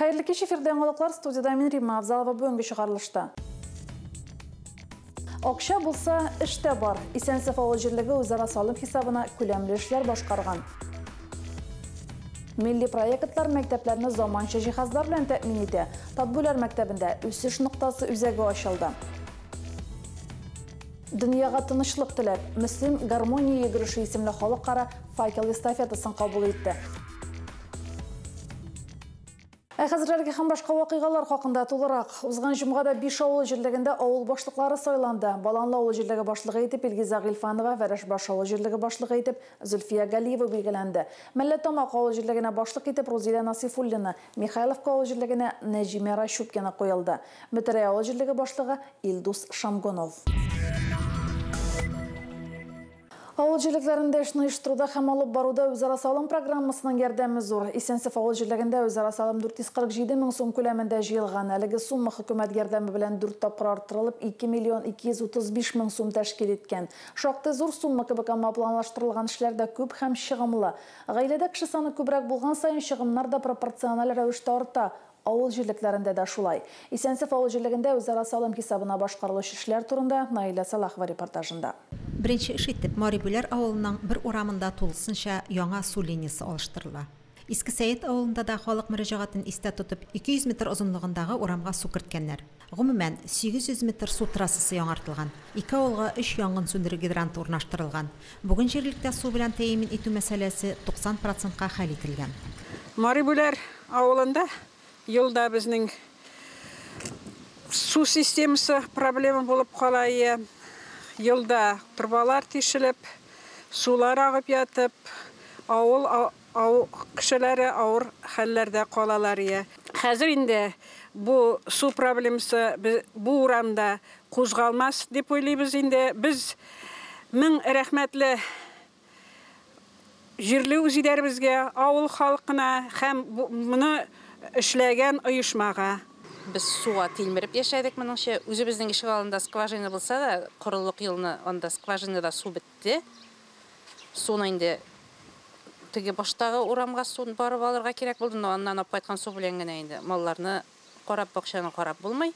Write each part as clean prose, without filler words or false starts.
Хәерле кич, эфирдә яңалыклар, студиядә мин, Римма Авзалова. Бүгенге чыгарылышта. Акча булса, эш тә бар. Исәнсеф авыл җирлеге үзара салым хисабына күләмле эшләр башкарган. Милли проектлар мәктәпләрне заманча җиһазлар белән тәэмин итә. Татбүләр мәктәбендә үсеш ноктасы үзәге ачылды. Дөньяга тынычлык теләп, Мөслим гармония йөгереше исемле халыкара факел эстафетасын кабул итте. Ә хәзер әлеге һәм башка вакыйгалар хакында тулырак. Узган җомгада биш авыл җирлегендә авыл башлыклары сайланды. Баланлы авыл җирлеге башлыгы итеп Илгизә Гыйльфанова, Вәрәшбаш авыл җирлеге башлыгы итеп Зөлфия Галиева билгеләнде. Мәлләтамак авыл җирлегенә башлык итеп Рузилә Насыйфуллина, Михайловка авыл җирлегенә Нәҗимә Ращупкина куелды. Метрәй авыл җирлеге башлыгы Илдус Шамгунов. Авыл җирлекләрендә эшне оештыруда һәм алып баруда үзара салым программасының ярдәме зур. Исәнсеф авыл җирлегендә үзара салым 447 мең сум күләмендә җыелган. Әлеге сумма хөкүмәт ярдәме белән 4 тапкыр арттырылып, 2 миллион 235 мең сум тәшкил иткән. Шактый зур сумма кебек, әмма планлаштырылган эшләр дә күп һәм чыгымлы. Гаиләдә кеше саны күбрәк булган саен чыгымнар да пропорциональ рәвештә арта. Авыл җирлекләрендә дә шулай. Исәнсеф авыл җирлегендә үзара салым хисабына башкарылучы эшләр турында Наилә Салахова репортажында. Беренче эш итеп Мари Бүләр авылының бер урамында тулысынча яңа су линиясе алыштырыла. Иске Сәет авылында да халык мөрәҗәгатен истә тотып 200 метр озынлыгындагы урамга су керткәннәр. Гомумән, 800 метр су трассасы яңартылган. Ике авылга өч янгын сүндерү гидранты урнаштырылган. Бүген җирлектә су белән тәэмин итү мәсьәләсе 90 процентка хәл ителгән. Мари Бүләр авылында елда безнең су системасы проблема булып кала. Елда торбалар тишелеп, сулар агып ятып, авыл кешеләре авыр хәлләрдә калалар. Хәзер инде бу су проблемасы бу урамда кузгалмас дип уйлыйбыз инде. Без мең рәхмәтле җирле үзидарәбезгә, авыл халкына һәм моны эшләгән оешмага. Без суга тилмереп яшәдек моныңча. Үзебезнең ишек алдында скважина булса да, корылык елны анда скважинада су бетте. Суны инде теге баштагы урамга су барып алырга кирәк булды, но аннан алып кайткан су белән генә инде малларны карап, бакчаны карап булмый.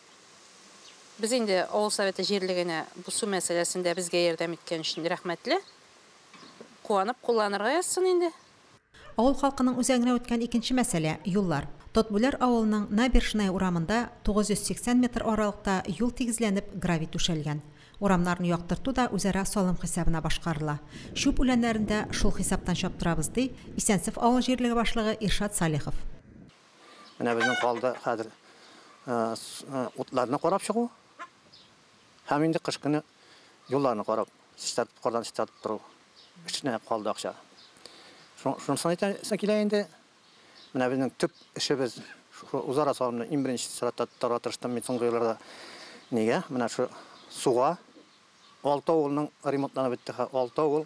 Без инде авыл советы җирлегенә бу су мәсьәләсендә безгә ярдәм иткән өчен рәхмәтле. Куанып кулланырга язсын инде. Авыл халкының үзәгенә үткән икенче мәсьәлә юллар. Тотбүләр авылының Набережная урамында 980 метр аралыкта юл тигезләнеп гравий түшәлгән. Урамнарны яктырту да үзара салым хисабына башкарыла. Чүп үләннәрен дә шул хисаптан чаптырабыз, ди Исәнсеф авыл җирлеге башлыгы Иршат Салихов. Менә безнең калды хәзер утларны карап чыгу һәм инде кыш көне юлларны карап, чистартып, кардан чистартып тору. Эшенә калды акча. Шунысын әйтәсе килә инде. Менә безнең төп эшебез шу үзара салымны иң беренче чиратта тотарга тырыштым мин соңгы елларда. Нигә? Менә шу суга алты авылның ремонтланып бетте. Алты авыл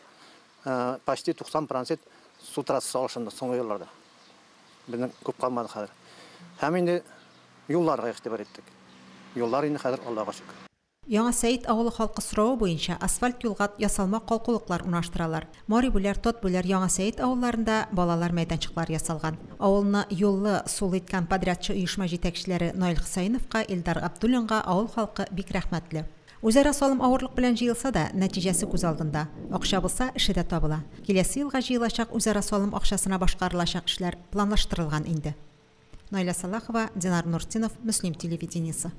почти 90% су трассасы алышынды соңгы елларда. Безнең күп калмады хәзер. Һәм инде юлларга игътибар иттек. Юллар инде хәзер Аллага шөкер. Яңа Сәет авылы халкы соравы буенча асфальт юлга ясалма калкулыклар урнаштыралар. Мари Бүләр, Тотбүләр, Яңа Сәет авылларында балалар мәйданчыклары ясалган. Авылны юллы, сулы иткән подрядчы оешма җитәкчеләре Наил Хусаиновка, Илдар Абдуллинга авыл халкы бик рәхмәтле. Үзара салым авырлык белән җыелса да, нәтиҗәсе күз алдында. Акча булса, эше дә табыла. Киләсе елга җыелачак үзара салым акчасына башкарылачак эшләр планлаштырылган инде. Наиля Салахова, Динар Нуртинов, Мөслим телевидениесе.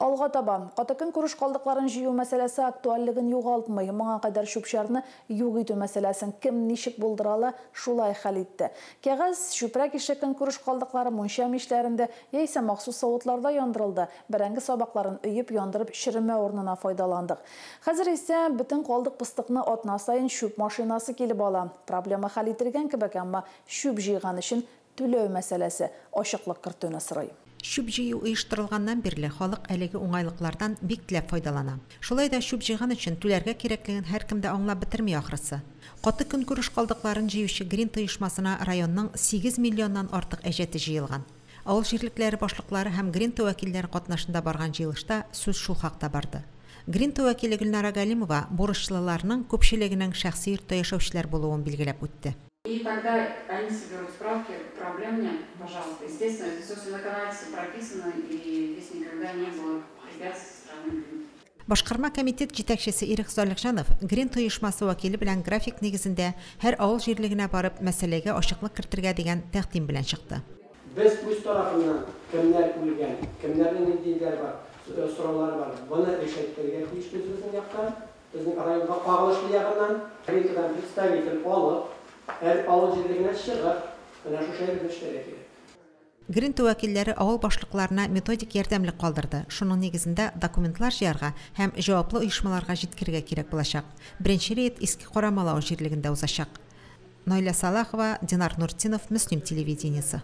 Алга таба, каты көнкүреш калдыкларын җыю мәсьәләсе актуальлеген югалтмый. Моңа кадәр чүп-чарны юк итү мәсьәләсен кем ничек булдыра ала, шулай хәл итте. Кәгазь, чүпрәк ише көнкүреш калдыклары мунча мичләрендә яисә махсус савытларда яндырылды. Бәрәңге сабакларын өеп яндырып черемә урынына файдаландык. Хәзер исә бөтен калдык пыстыкны атна саен чүп машинасы килеп ала. Проблема хәл ителгән кебек, әмма чүп җыйган өчен түләү мәсьәләсе ачыклык кертүне сорый. Чүп җыю оештырылганнан бирле халык әлеге уңайлыклардан бик теләп файдалана. Шулай да чүп җыйган өчен түләргә кирәклеген һәркем дә аңлап бетерми ахрысы. Каты көнкүреш калдыкларын җыючы Гринта оешмасына районның 8 миллионнан артык әҗәте җыелган. Авыл җирлекләре башлыклары һәм Гринта вәкилләре катнашында барган җыелышта сүз шул хакта барды. Гринта вәкиле Гөлнара Галимова бурычлыларның күпчелегенең шәхси йортта яшәүчеләр булуын билгеләп үтте. И тогда они соберут справки, проблем нет, пожалуйста. Естественно, это все законодательство прописано, и здесь никогда не было препятствий со стороны Гринта. Башкарма комитет җитәкчесе Ирек Салихҗанов Гринт оешмасы вәкиле белән график нигезендә һәр авыл җирлегенә барып мәсьәләгә ачыклык кертергә дигән тәкъдим белән чыкты. Без үз тарафыннан кемнәр үлгән, кемнәрнең ниндиләр бар, сораулары бар. Моны решать итәргә тиеш безнең яктан, безнең районга кагылышлы ягыннан Гринтадан представитель алып, һәр авыл җирлегенә чыгып, менә шушы әйберне эшләргә кирәк. Гринт вәкилләре авыл башлыкларына методик ярдәмлек калдырды. Шуның нигезендә документлар җыярга һәм җаваплы оешмаларга җиткерергә кирәк булачак. Беренче рейд Иске Карамалы авыл җирлегендә узачак. Наиля Салахова, Динар Нуртинов, Мөслим телевидениесе.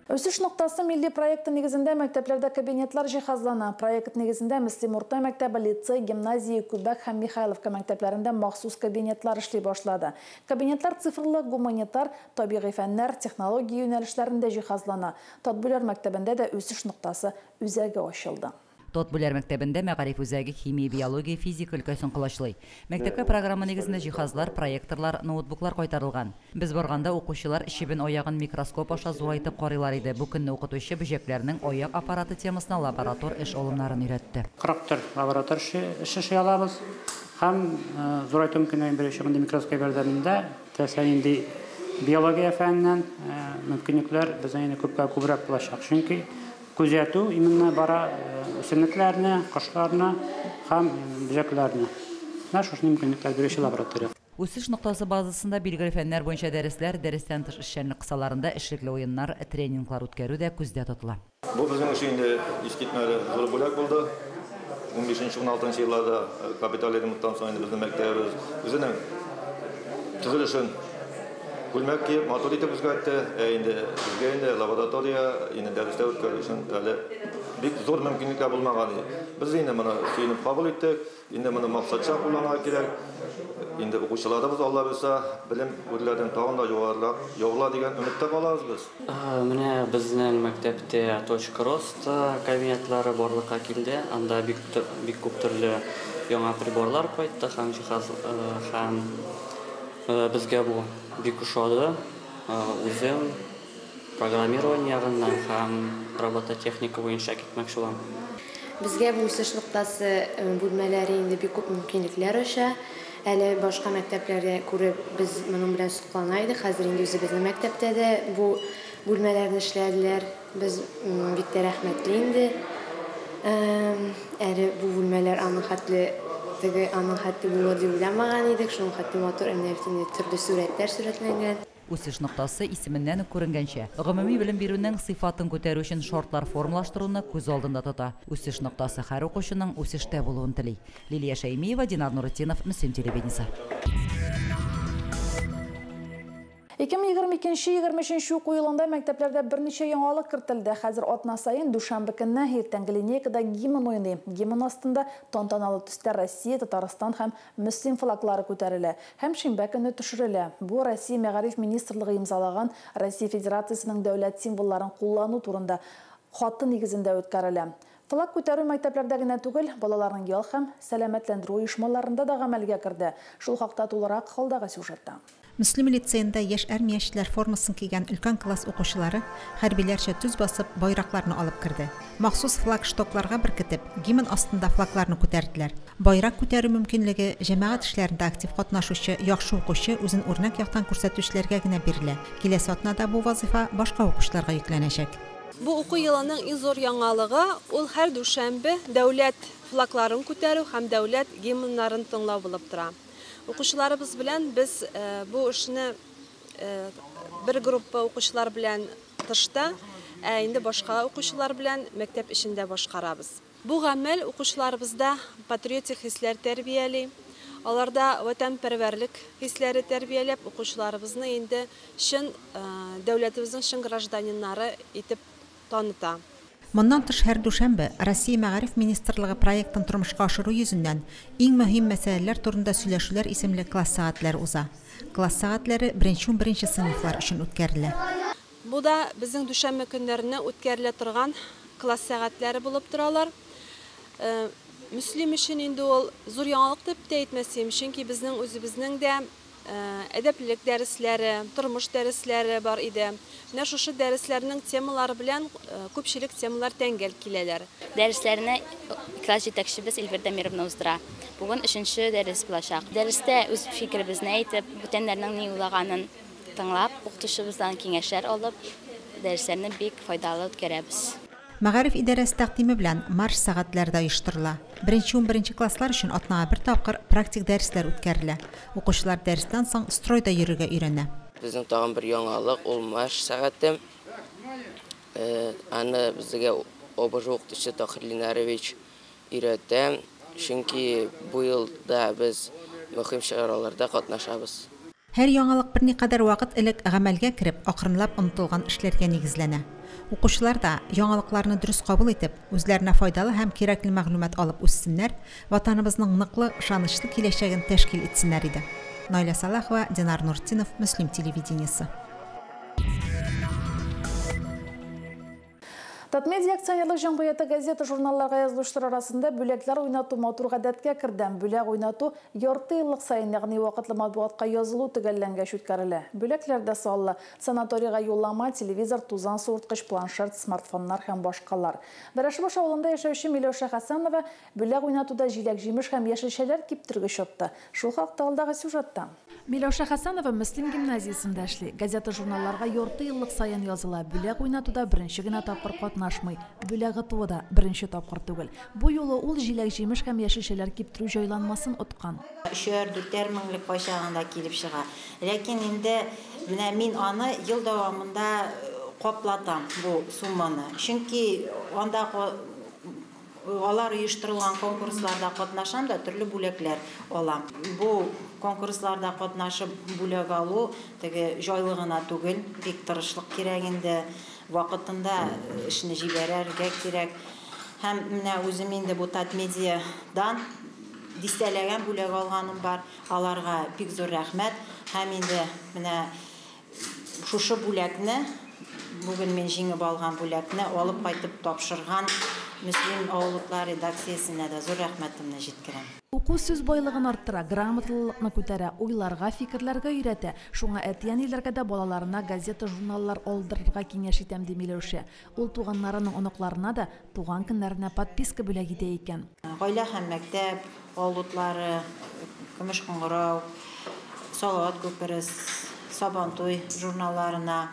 Үсеш ноктасы милли проекты нигезендә мәктәпләрдә кабинетлар җиһазлана. Проект нигезендә Мөслим урта мәктәбе, лицей, гимназия, Күбәк һәм Михайловка мәктәпләрендә махсус кабинетлар эшли башлады. Кабинетлар цифрлы, гуманитар, табигый фәннәр, технология юнәлешләрендә җиһазлана. Татбүләр мәктәбендә дә үсеш ноктасы үзәге ачылды. Тотбүләр мәктәбендә мәгариф үзәге химия, биология, физика өлкәсен колачлый. Мәктәпкә программа нигезендә җиһазлар, проекторлар, ноутбуклар кайтарылган. Без барганда укучылар чебен аягын микроскоп аша зурайтып карыйлар иде. Бу көнне укытучы бөҗәкләрнең аяк аппараты темасына лаборатор эш алымнарын өйрәтте. 40 төр лаборатор эше эшли алабыз. Һәм зурайту мөмкинлеген бирүче мондый микроскоп ярдәмендә теләсә нинди биология фәненнән мөмкинлекләр безнең инде күпкә күбрәк булачак. Чөнки күзәтү именно бара үсемлекләрне, кошларны һәм бөҗәкләрне. Менә шушы мөмкинлекләр бирүче лаборатория. Үсеш ноктасы базасында билгеле фәннәр буенча дәресләр, дәрестән тыш эшчәнлек кысаларында эшлекле уеннар, тренинглар үткәрү дә күздә тотыла. Бу безнең өчен инде искитмәле зур бүләк булды. 15-16 елларда капиталь ремонттан соң инде безнең мәктәбебез үзенең төзелешен күлмәк киеп, матур итеп үзгәртте. Инде безгә инде лаборатория, инде дәресләр үткәрү өчен әле бик зур мөмкинлекләр булмаган иде. Без инде моны сөенеп кабул иттек. Инде моны максатча кулланырга кирәк. Инде укучыларыбыз Алла бирсә, белем үрләрен тагын да югарырак ягыла дигән өметтә калабыз без. Менә безнең мәктәптә Точка роста кабинетлары барлыкка килде. Анда бик күп төрле яңа приборлар кайтты һәм җиһаз һәм безгә бу бик ошады. Үзем программирование ягыннан һәм робототехника буенча китмәкче булам. Безгә бу үсеш ноктасы бүлмәләре инде бик күп мөмкинлекләр ача. Әле башка мәктәпләрдә күреп без моның белән соклана идек. Хәзер инде үзебезнең мәктәптә дә бу бүлмәләрне эшләделәр. Без бик тә рәхмәтле инде. Әле бу бүлмәләр аның хәтле теге аның хәтле булыр дип уйламаган идек. Шуның хәтле матур әмма төрле сурәтләр сурәтләнгән. Үсеш ноктасы исеменнән үк күренгәнчә, гомуми белем бирүнең сыйфатын күтәрү өчен шартлар формалаштыруны күз алдында тота. Үсеш ноктасы һәр укучының үсештә булуын тели. Лилия Шәймиева, Динар Нуретдинов, Мөслим телевидениесе. 2022-2023 уку елында мәктәпләрдә берничә яңалык кертелде. Хәзер атна саен дүшәмбе көнне иртәнге линейкада гимн уйный. Гимн астында тантаналы төстә Россия, Татарстан һәм Мөслим флаглары күтәрелә һәм шимбә көне төшерелә. Бу Россия Мәгариф министрлыгы имзалаган Россия Федерациясенең дәүләт символларын куллану турында хаты нигезендә үткәрелә. Флаг күтәрү мәктәпләрдә генә түгел, балаларның ял һәм сәламәтләндерү оешмаларында да гамәлгә керде. Шул хакта тулырак халдагы сюжетта. Мөслим лицейында яшь армиячеләр формасын кигән өлкән класс укучылары хәрбиләрчә төз басып байракларны алып керде. Махсус флагштокларга беркетеп, гимн астында флагларны күтәрделәр. Байрак күтәрү мөмкинлеге җәмәгать эшләрендә актив катнашучы яхшы укучы үзен үрнәк яктан күрсәтүчеләргә генә бирелә. Киләсе атнада бу вазифа башка укучыларга йөкләнәчәк. Бу уку елының иң зур яңалыгы ул һәр дүшәмбе дәүләт флагларын күтәрү һәм дәүләт гимннарын тыңлау булып тора. Укучыларыбыз белән без бу эшне бер группа укучылар белән тышта, ә инде башка укучылар белән мәктәп эчендә башкарабыз. Бу гамәл укучыларыбызда патриотик хисләр тәрбияли, аларда ватанпәрвәрлек хисләре тәрбияләп, укучыларыбызны инде чын дәүләтебезнең чын гражданиннары итеп таныта. Моннан тыш һәр дүшәмбе Россия Мәгариф министрлыгы проектын тормышка ашыру йөзеннән иң мөһим мәсьәләләр турында сөйләшүләр исемле класс сәгатьләре уза. Класс сәгатьләре 1-11 сыйныфлар өчен үткәрелә. Бу да безнең дүшәмбе көннәренә үткәрелә торган класс сәгатьләре булып торалар. Мөслим өчен инде ул зур яңалык дип тә әйтмәс идем, чөнки безнең үзебезнең дә әдәплелек дәресләре, тормыш дәресләре бар иде. Менә шушы дәресләрнең темалары белән күпчелек темалар тәңгәл киләләр. Дәресләрне класс җитәкчебез Эльвира Дамировна уздыра. Бүген 3нче дәрес булачак. Дәрестә үз фикеребезне әйтеп, бүтәннәрнең ни уйлаганын тыңлап, укытучыбыздан киңәшләр алып, дәресләрне бик файдалы үткәрәбез. Мәгариф идарәсе тәкъдиме белән марш сәгатьләре дә оештырыла. 1-11 класслар өчен атнага бер тапкыр практик дәресләр үткәрелә. Укучылар дәрестән соң стройда йөрергә өйрәнә. Безнең тагын бер яңалык ул марш сәгате. Аны безгә ОБЖ укытучы Тахир Ленарович өйрәтә, чөнки бу елда без мөһим чараларда катнашабыз. Һәр яңалык берникадәр вакыт элек гамәлгә кереп, акрынлап онытылган эшләргә нигезләнә. Укучылар да яңалыкларны дөрес кабул итеп, үзләренә файдалы һәм кирәкле мәгълүмат алып үссеннәр, ватаныбызның ныклы, ышанычлы киләчәген тәшкил итсеннәр иде. Наиля Салахова, Динар Нуртдинов, Мөслим телевидениесе. Татмедиа акционерлык җәмгыяте газета журналларга язылучылар арасында бүләкләр уйнату матур гадәткә керде. Бүләк уйнату ярты еллык саен, ягъни вакытлы матбугатка язылу төгәлләнгәч үткәрелә. Бүләкләр дә саллы: санаторийга юллама, телевизор, тузан суырткыч, планшет, смартфоннар һәм башкалар. Бәрәшбаш авылында яшәүче Миләүшә Хәсәнова бүләк уйнатуда җиләк-җимеш һәм яшелчәләр киптергеч отты. Шул хакта алдагы сюжетта. Миләүшә Хәсәнова Мөслим гимназиясендә эшли. Газета журналларга ярты еллык саен языла. Бүләк уйнатуда беренче генә тапкыр катнашмый. Бүләк отуы да беренче тапкыр түгел. Бу юлы ул җиләк-җимеш һәм яшелчәләр киптерү җайланмасын откан. 3-4 меңлек кайчагында килеп чыга. Ләкин инде менә мин аны ел дәвамында каплатам бу сумманы. Чөнки анда алар оештырылган конкурсларда катнашам да төрле бүләкләр алам. Бу конкурсларда катнашып бүләк алу теге җайлы гына түгел, бик тырышлык кирәк инде, вакытында эшне җибәрергә кирәк. Һәм менә үзем инде бу Татмедиадан дистәләгән бүләк алганым бар. Аларга бик зур рәхмәт. Һәм инде менә шушы бүләкне, бүген мин җиңеп алган бүләкне алып кайтып тапшырган Мөслим авыл утлары редакциясенә дә зур рәхмәтемне җиткерәм. Уку сүз байлыгын арттыра, грамоталылыкны күтәрә, уйларга, фикерләргә өйрәтә. Шуңа әти-әниләргә дә балаларына газета-журналлар алдырырга киңәш итәм, ди Миләүшә. Ул туганнарының оныкларына да туган көннәренә подписка бүләк итә икән. Гаилә һәм мәктәп авыл утлары, Көмеш кыңгырау, Салават күпере, Сабантуй журналларына,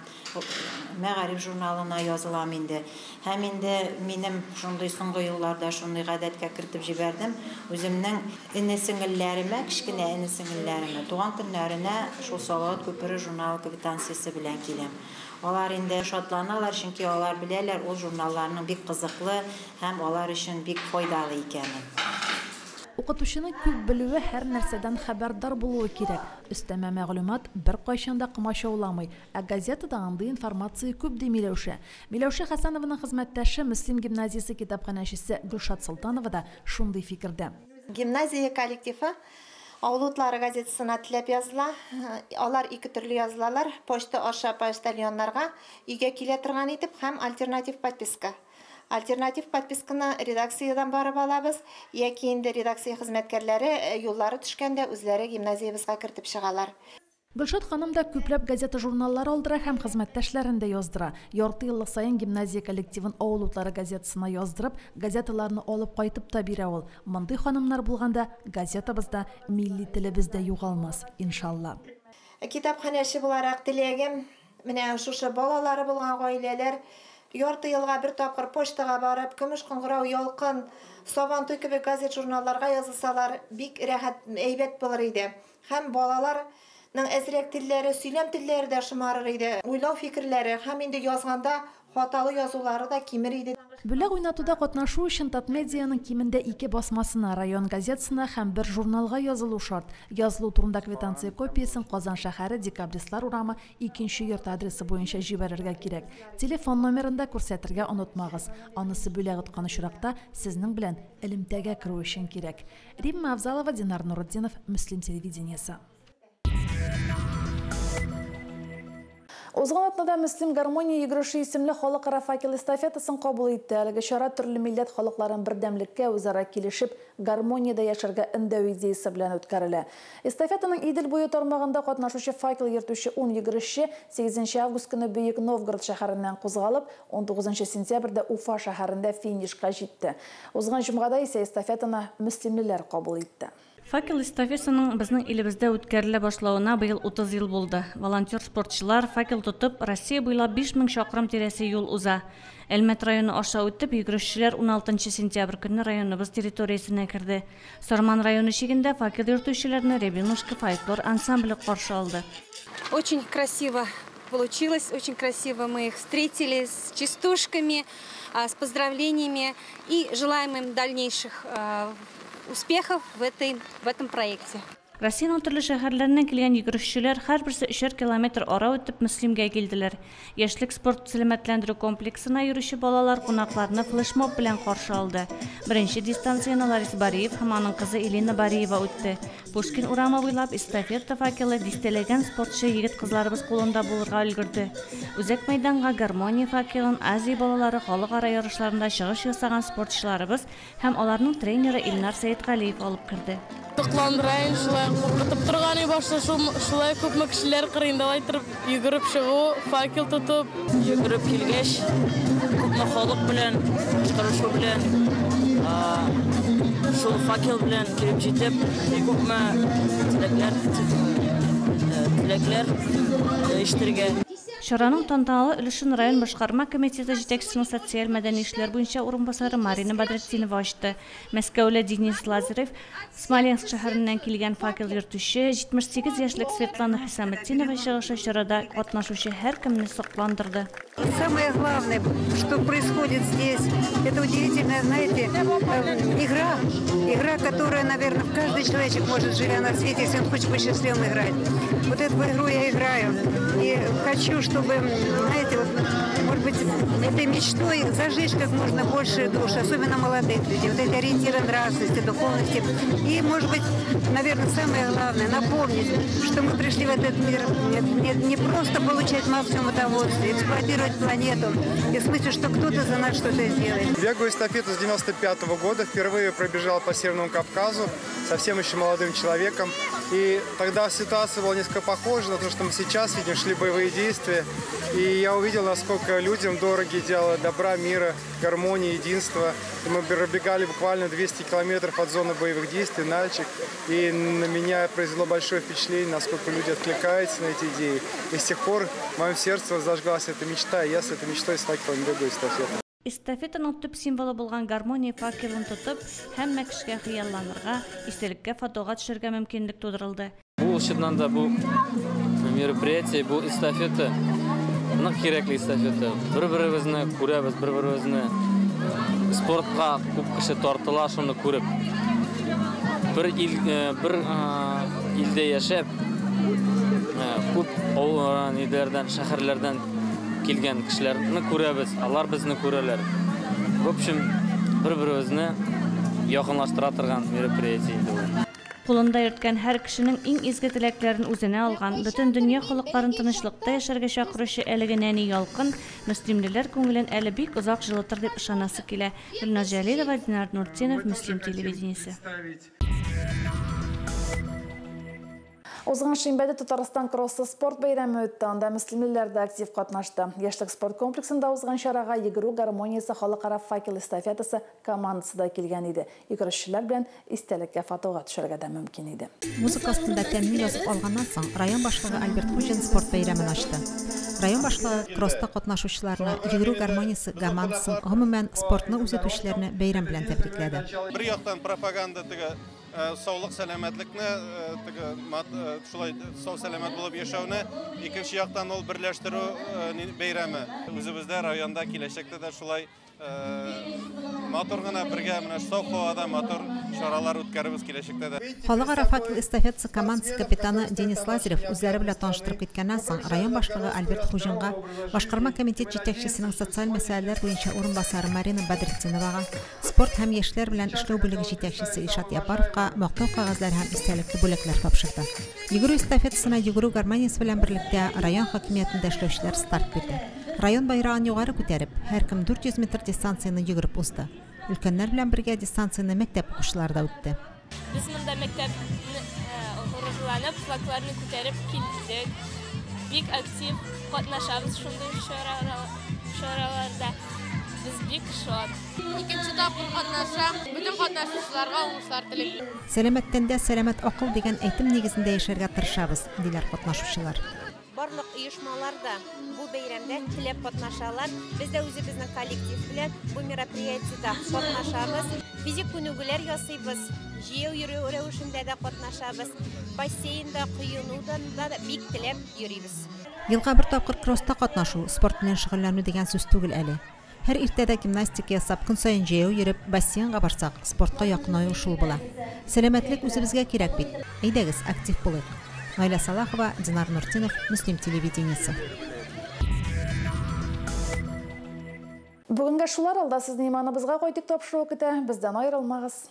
Мәгариф журналына язылам инде. Һәм инде минем шундый соңгы елларда шундый гадәткә кертеп җибәрдем. Үземнең эне-сеңелләремә, кечкенә эне-сеңелләремә туган көннәренә шул Салават күпере журналы квитанциясе белән киләм. Алар инде шатланалар, чөнки алар беләләр ул журналларның бик кызыклы һәм алар өчен бик файдалы икәнен. Укытучының күп белүе, һәр нәрсәдән хәбәрдар булуы кирәк. Өстәмә мәгълүмат бер кайчан да комачауламый. Ә газетада андый информация күп, ди Миләүшә. Миләүшә Хәсәнованың хезмәттәше Мөслим гимназиясе китапханәчесе Гөлшат Солтанова да шундый фикердә. Гимназия коллективы Авыл утлары газетасына теләп языла. Алар ике төрле язылалар. Почта аша почтальоннарга өйгә килә торган итеп һәм альтернатив подписка. Альтернатив подписканы редакциядән барып алабыз, яки инде редакция хезмәткәрләре юллары төшкәндә үзләре гимназиябезгә кертеп чыгалар. Гөлшат ханым да күпләп газета-журналлар алдыра һәм хезмәттәшләрен дә яздыра. Ярты еллык саен гимназия коллективын Авыл утлары газетасына яздырып, газеталарны алып кайтып та бирә ул. Мондый ханымнар булганда газетабызда милли телебез дә югалмас, иншалла. Китапханәче буларак теләгем, менә шушы балалары булган гаиләләр ярты елга бер тапкыр почтага барып, Көмеш кыңгырау, Ялкын, Сабантуй кебек газет-журналларга язылсалар, бик рәхәт, әйбәт булыр иде. Һәм балаларның әзрәк телләре, сөйләм телләре дә шомарыр иде. Уйлау фикерләре һәм инде язганда хаталы язулары да кимер иде. Бүләк уйнатуда катнашу өчен Татмедианың кимендә 2 басмасына, район газетасына һәм бер журналга язылу шарт. Язылу турында квитанция копиясен Казан шәһәре Декабристлар урамы 2 йорт адресы буенча җибәрергә кирәк. Телефон номерын да күрсәтергә онытмагыз. Анысы бүләк откан очракта сезнең белән элемтәгә керү өчен кирәк. Римма Авзалова, Динар Нурутдинов, Мөслим телевидениесе. Узган атнада Мөслим гармония йөгереше исемле халыкара факел эстафетасын кабул итте. Әлеге чара төрле милләт халыкларын бердәмлеккә, үзара килешеп, гармониядә яшәргә өндәү идеясы белән үткәрелә. Эстафетаның Идел буе тармагында катнашучы факел йөртүче 10 йөгерешче 8 август көне Бөек Новгород шәһәреннән кузгалып, 19 сентябрьдә Уфа шәһәрендә финишка җитте. Узган җомгада исә эстафетаны мөслимлеләр кабул итте. Факел эстафетасының безнең илебездә үткәрелә башлавына быел 30 ел булды. Волонтер спортчылар факел тотып Россия буйлап 5000 чакрым тирәсе юл уза. Әлмәт районы аша үтеп, йөгерешчеләр 16 сентябрь көнне районыбыз территориясенә керде. Сарман районы чигендә факел йөртүчеләрне Рябинушка фольклор ансамбле каршы алды. Очень красиво получилось, очень красиво мы их встретили с частушками, с поздравлениями и желаем им дальнейших успехов в этом проекте. Россиянең төрле шәһәрләреннән килгән йөгерешчеләр һәрберсе 3 километр ара үтеп Мөслимгә килделәр. Яшьлек спорт сәламәтләндерү комплексына йөрүче балалар кунакларны флешмоб белән каршы алды. Беренче дистанцияне Ларис Бариев һәм аның кызы Элина Бариева үтте. Пушкин урамы буйлап эстафета факелы дистәләгән спортчы егет-кызларыбыз кулында булырга өлгерде. Үзәк мәйданга гармония факелын Азия балалары халыкара ярышларында чыгыш ясаган спортчыларыбыз һәм аларның тренеры Илнар Сәетгалиев алып керде. Сокландыра, шулай куркытып торган башта, шулай күпме кешеләр кырыенда торып йөгереп чыгу, факел тотып. Йөгереп килгәч, күпме халык белән, кычкырышу белән, шул факел белән килеп җитеп, күпме теләкләр ишетергә. Чараның тантаналы өлешен район башкарма комитеты җитәкчесенең социаль мәдәни эшләр буенча урынбасары Марина Бадретдинова ачты. Мәскәүле Денис Лазарев, Смоленск шәһәреннән килгән факел йөртүче 78 яшьлек Светлана Хисаметдинова чыгышы чарада катнашучы һәркемне сокландырды. Самое главное, что происходит здесь, это удивительная, знаете, игра, игра, которая, наверное, каждый человечек может, живя на свете, если он хочет быть счастливым, играть. Вот эту игру я играю и хочу, чтобы, знаете, вот, может быть, этой мечтой зажечь как можно больше душ, особенно молодых людей, вот эти ориентиры нравственности, духовности. И, может быть, наверное, самое главное, напомнить, что мы пришли в этот мир не просто получать максимум удовольствия, эксплуатировать планету, и в смысле, что кто-то за нас что-то сделает. Бегаю эстафету с 95-го года, впервые пробежал по Северному Кавказу, совсем еще молодым человеком. И тогда ситуация была несколько похожа на то, что мы сейчас видим, шли боевые действия. И я увидел, насколько людям дороги идеалы добра, мира, гармонии, единства. И мы пробегали буквально 200 километров от зоны боевых действий, Нальчик. И на меня произвело большое впечатление, насколько люди откликаются на эти идеи. И с тех пор в моем сердце зажглась эта мечта, и я с этой мечтой с факелом бегаю эстафету. Эстафетаның төп символы булган гармония факелын тотып, һәммә кешегә хыялланырга, истәлеккә фотога төшергә мөмкинлек тудырылды. Бу чыннан да бу мероприятие, бу эстафета нык кирәкле эстафета. Бер-беребезне күрәбез, бер-беребезне спортка күп кеше тартыла, шуны күреп. Бер илдә яшәп, күп авыл ниләрдән, шәһәрләрдән килгән кешеләрне күрәбез, алар безне күрәләр. В общем, бер-беребезне якынлаштыра торган мероприятие инде бу. Кулында йөрткән һәр кешенең иң изге теләкләрен үзенә алган, бөтен дөнья халыкларын тынычлыкта яшәргә чакыручы әлеге нәни ялкын мөслимлеләр күңелен әле бик озак җылытыр дип ышанасы килә. Гөлназ Җәлилова, Динар Нуртдинов, Мөслим телевидениесе. Узган шимбәдә Татарстан кроссы спорт бәйрәме үтте. Анда мөслимлеләр дә актив катнашты. Яшьлек спорт комплексында узган чарага йөгерү гармониясе халыкара факел эстафетасы командасы да килгән иде. Йөгерешчеләр белән истәлеккә фотога төшәргә дә мөмкин иде. Музыка астында тәмле язып алганнан соң район башлыгы Альберт Хуҗин спорт бәйрәмен ачты. Район башлыгы кросста катнашучыларны, йөгерү гармониясе командасын, гомумән спортны үз итүчеләрне бәйрәм белән тәбрикләде. Бер яктан пропаганда теге саулык, сәламәтлекне, теге шулай сау сәламәт булып яшәүне, икенче яктан ул берләштерү бәйрәме. Үзебездә районда киләчәктә дә шулай Матур гына бергә менә саф һавада матур чаралар үткәрербез киләчәктә дә. Халыкара факел эстафетасы командасы капитаны Денис Лазарев үзләре белән таныштырып киткәннән соң, район башлыгы Альберт Хуҗинга, башкарма комитет җитәкчесенең социаль мәсьәләләр буенча урынбасары Марина Бәдретдиновага, спорт һәм яшьләр белән эшләү бүлеге җитәкчесе Илшат Япаровка мактау кәгазьләре һәм истәлекле бүләкләр тапшырды. Йөгерү эстафетасына йөгерү гармониясе белән берлектә район хакимиятендә эшләүчеләр старт бирде. Район байрагын югары күтәреп, һәркем 400 метр дистанцияне йөгереп узды. Өлкәннәр белән бергә дистанцияне мәктәп укучылары да үтте. Без монда мәктәпне горурланып, флагларны күтәреп килдек. Бик актив катнашабыз шундый чараларда. Без бик шат. Икенче тапкыр катнашам. Бөтен катнашучыларга уңышлар телим. Сәламәт тәндә сәламәт акыл дигән әйтем нигезендә яшәргә тырышабыз, диләр катнашучылар. Барлык оешмалар да бу бәйрәмдә теләп катнашалар. Без дә үзебезнең коллектив белән бу мероприятиедә катнашабыз. Физик күнегүләр ясыйбыз, җәяү йөрү рәвешендә дә катнашабыз. Бассейнда коенудан да бик теләп йөрибез. Елга бер тапкыр кросста катнашу спорт белән шөгыльләнү дигән сүз түгел әле. Һәр иртәдә гимнастика ясап, көн саен җәяү йөреп, бассейнга барсак, спортка якынаю шул була. Сәламәтлек үзебезгә кирәк бит. Әйдәгез, актив булыйк. Наиля Салахова, Динар Нуртинов, Мөслим телевидениесе. Бүгенгә шулар, алда сезне иманыбызга кайтып тапшыру көтә. Бездән аерылмагыз.